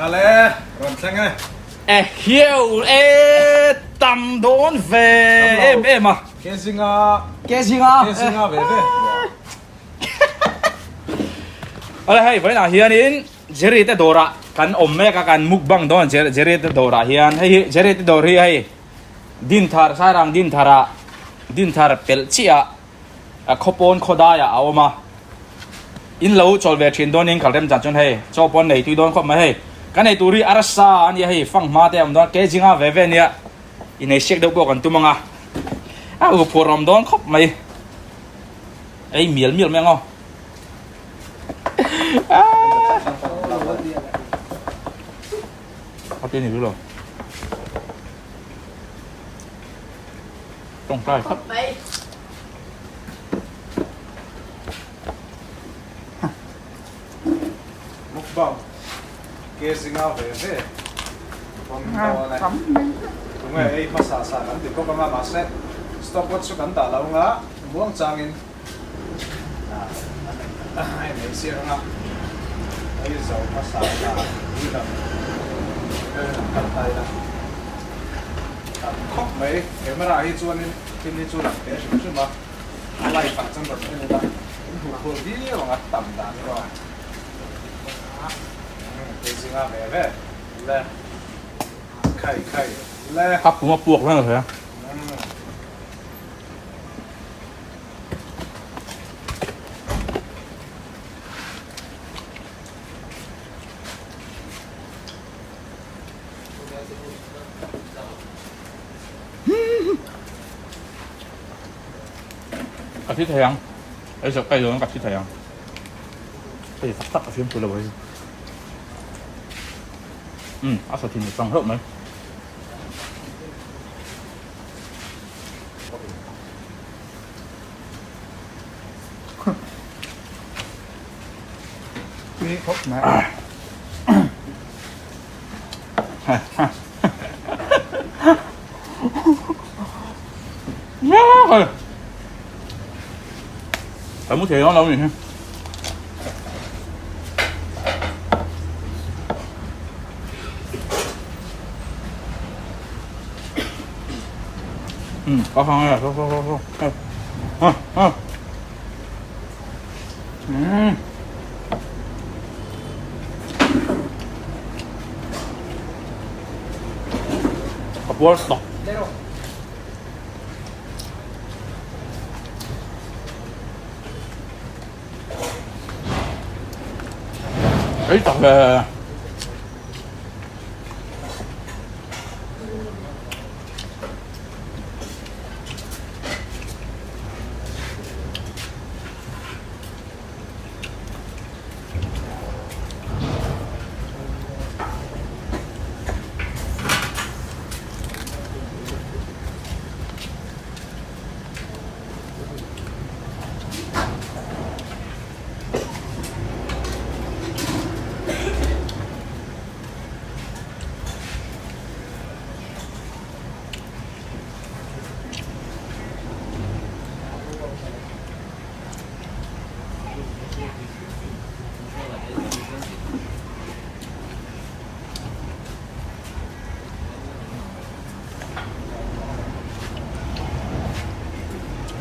Khale, rawn thleng e. E hiau e, tam dawn ve em em a. Ke zinga. Ke zinga. Ke zinga ve ve. Awle hei vawiinah hianin Jerry te dawrah kan awm mek a, kan mukbang dawn Jerry te dawrah hian hei hi Jerry te dawr hi hei Dinthar Sairang Dinthar ah Dinthar pelh chiah ah khawpawn khawdai ah a awm a, in lo chawl ve thin dawnin kal rem chan chuan hei chaw pawn nei tui dawn khawp mai hei kan ei tur hi arsa a nia hei fanghma te a awm dawn a kezinga ve ve nia inei siak deuh pawh kan tum ang a a u phur awm dawn khawp mai ei mial mial mai ang aw. A ti ni lo. Tawngtai khat. Mukbang ke zinga ve ve pawn dawn e. Tunge ei hmasa sa kan ti bawk anga mahse stopwatch chu kan dah lo anga muang changin a nei siak anga ei zo hmasa ila tui lam kal ta ila tam khawp mai camera hi chuanin thil hi chu lang te hrim hrim a a live ah chuan rawn en ila in hmuh khur viau ang a tam dan erawh a kei zinga ve ve le khai khai le Ka pum a puak reng a. Ka thi thei ang ei zawh kai dawn ka thi thei ang hei tak tak a fiamthu lo hei um a sa thin chang hlauh mai. Tui khawp mai. Ka mu thei dawn lo ni hi. Có không rồi, không không không không. À, à. A puar tawk. Ei tak ve.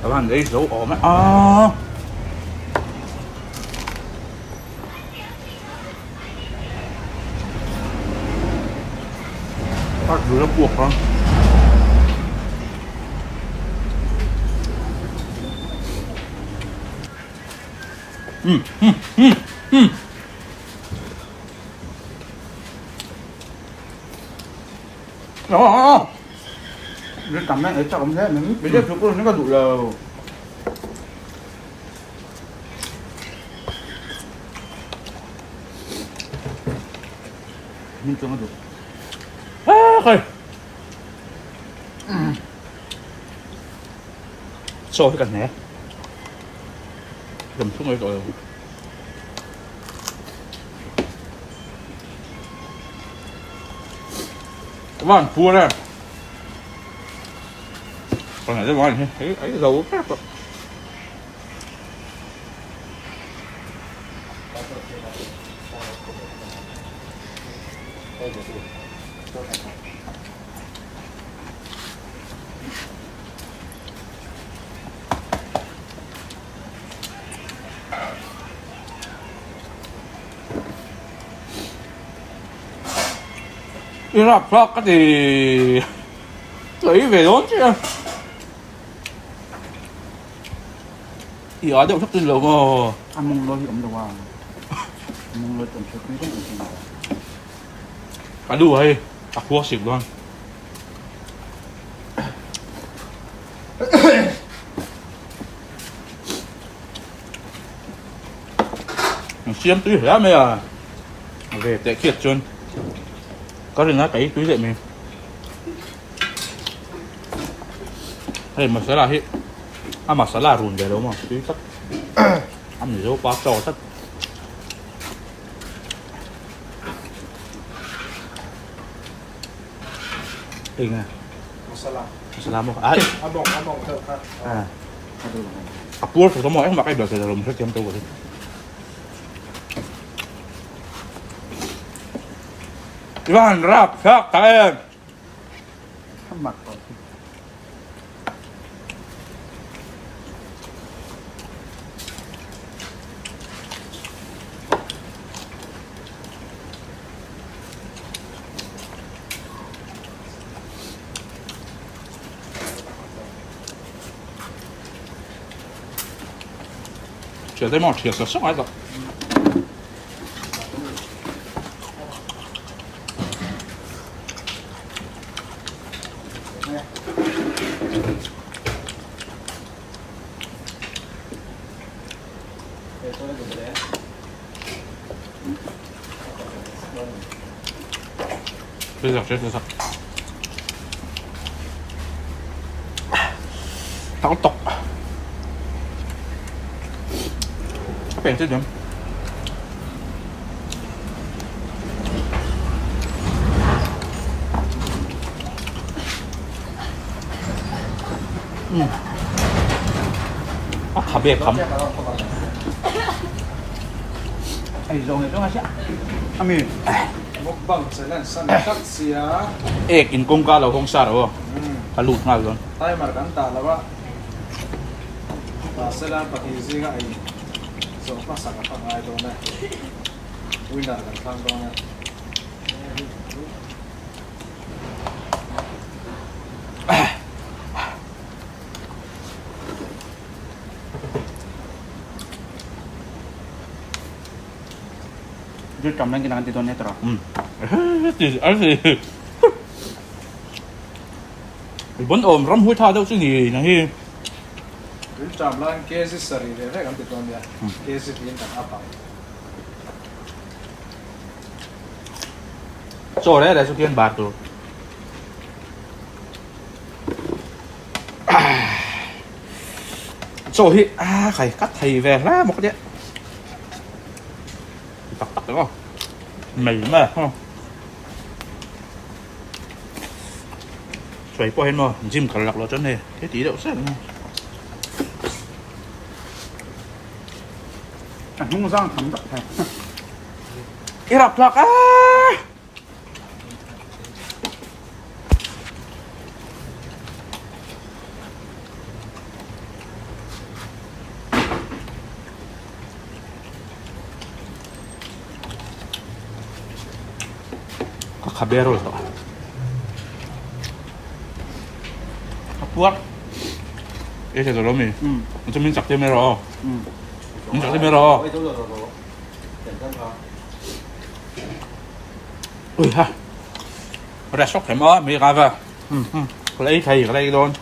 Các bạn thấy dấu ốm ấy. À. Các thứ nó buộc không? Ừ, ừ, ừ, ừ. Đó. Nó cầm nó cho ông thế mình bây giờ chúng tôi nó có đủ lầu. Mình cho nó đủ. À, khơi. Cho cái cần này. Cầm xuống rồi rồi. Các bạn cua đây. Con này rất ngon ấy ấy dầu phép ạ. I rap thlak ka ti tui ve dawn chiah a. I a deuh hlek tin lo maw? A mawng lawi hi awm lo a. A mawng lawi chu an hriat pui reng ang thin. Ka lu hei a khua sik dawn. An siam tui hle mai a. Ve teh khiat chuan ka rin a ka ei tui leh mai. Hei masala hi a masala run ve lo maw tui tak a mizo pa chaw tlat. Eng nge? Masala. Masala maw? Ai. A mawng a mawng deuh kha. A. A puar thawk maw engmah ka ei bel thei lo hrethiam tawh ka ti. I va han rap thlak tak em? Mak tawh. Thiat em aw, thiat sa sa ngai tak. Thang tawk a peng che diam. A kha be kham. Ei zawng leh zawng a sia. Ami. Mukbang channel san tak sia. Ek in kawngka lo hawng sa ro aw. Ka lut nghal dawn. Timer kan dah lo a. Mahse lan pahnih zinga ei zawh hmasa ka hmang ngai dawn e. Winner kan thlang dawn e. Zir tam reng in an ti dawn nia tawrh. Umm. Ti a si. Bon awm ram hui tha deuh chu ni na hi. Rin tam laiin kg sarih ve vek an ti dawn nia. Kg tiin kan up ang. Chaw reh reh chu khian bar tur. Chaw hi a khai ka thei ve hle bawk ania. Tak tak emaw mai mai a sawi pawh hian maw gym kal lak loh chuan hei thil tih deuh sek mai. A hnung zang tham tak thei. I rap hlak a. Ka khabe rawl tawh. A puar. E che lo mi. Chu min chak te me ro. Min chak te me ro. Ui ha. Reh sawk thei maw mi ka va. Ka la ei thei ka la ei dawn.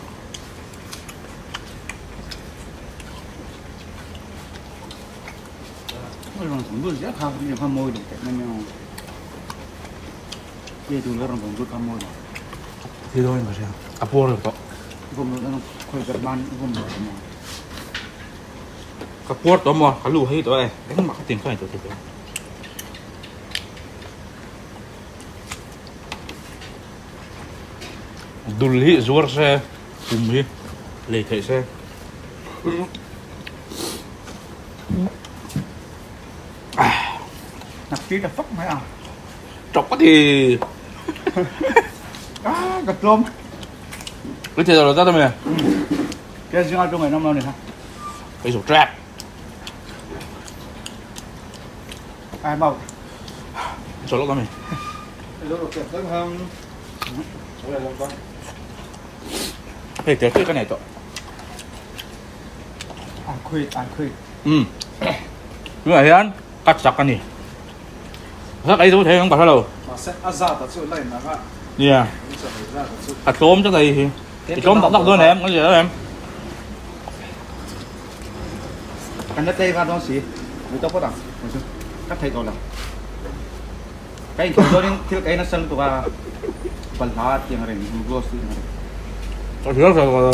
Thi dawn in ka hria. A puar lo tawh. Ka puar tawh maw ka lu hei tawh e. Engmah ka tin khain tawh thei tawh. Dul hi zuar se pum hi lei theih se. Nak ti ta fak mai a. Ṭawk ka ti. Ah, ka tlawm. Cái thịt rồi ta mày. Cái riêng ăn trong ngày năm nào này ha. Cái sụt trap. Ai bảo. Sụt lúc đó mày. Hey, cái cái này to. An khui, an khui. Ừ. Cái này hian cắt chặt cái này. Rất ấy thế không bảo đâu. Yeah. A tlawm tak ei hi. I tlawm tak tak dawn em, ka zia em. Kan la tlei va dawn si. Mui tawk phawt ang. Ka thei tawh lo. Ka inthawm dawnin thil ka en nasa lutuk a, balhla tih ang reng, glucose tih ang reng. Ka hria hria tawh lo.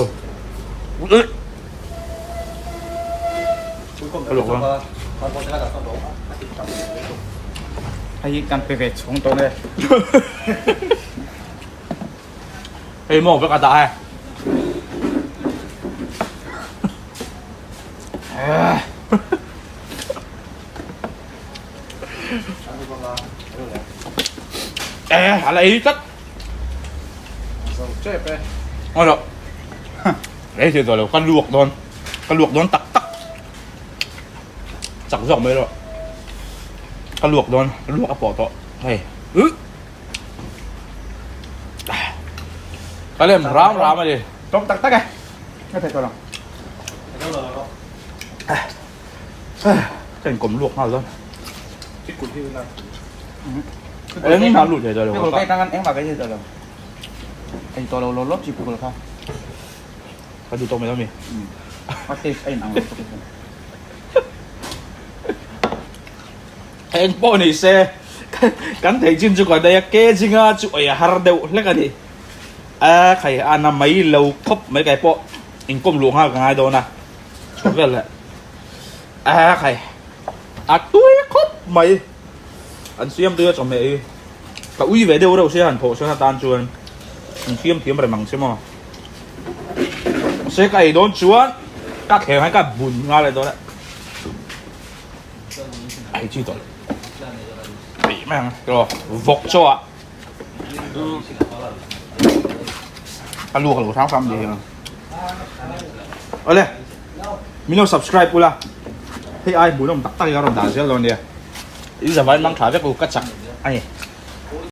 Ka luak a. Hei hi kan pe ve chhung tawh nge. Hei maw vek a dah e. Ê, a la ei tlat. Ngon lo. Ei thei tawh lo, ka luak dawn. Ka luak dawn tak tak. Chak zawk mai rawh. Ka luak dawn, ka luak a pawh tawh. Hei. Ka lem ram ram a ni. Tawm tak tak e. Ka thei tawh lo. Ka inkawm luak nghal dawn. Eng mah lut thei tawh lo. Pikul kai tangan eng mah kai thei tawh lo. Ei tawh lo lo lawp chi pikul kha. Ka duh tawk mai lo mi. A taste a in ang lo tawk. Eng pawh ni se kan thei chin chu ka daih a ke zinga chu ei a har deuh hlek a ni. A khai a na mai lo khawp mai kai pawh inkawm luh nghal ka ngai dawn a chhuah vel leh a khai a tui khawp mai an siam tui a chawhmeh hi ka ui ve deuh reuh sia han thawh sawn atan chuan an siam thiam rem ang che maw se ka ei dawn chuan ka thleng hi ka bun nghal leh dawn a. Ai chi tawh Ei mai ang ro vawk chaw ah a luak lo hrang hrang ni hian awle min lo subscribe ula hei ai hmuhnawm tak tak hi ka rawn dah zel dawn nia in zavai mang tha vek u ka chak a ni.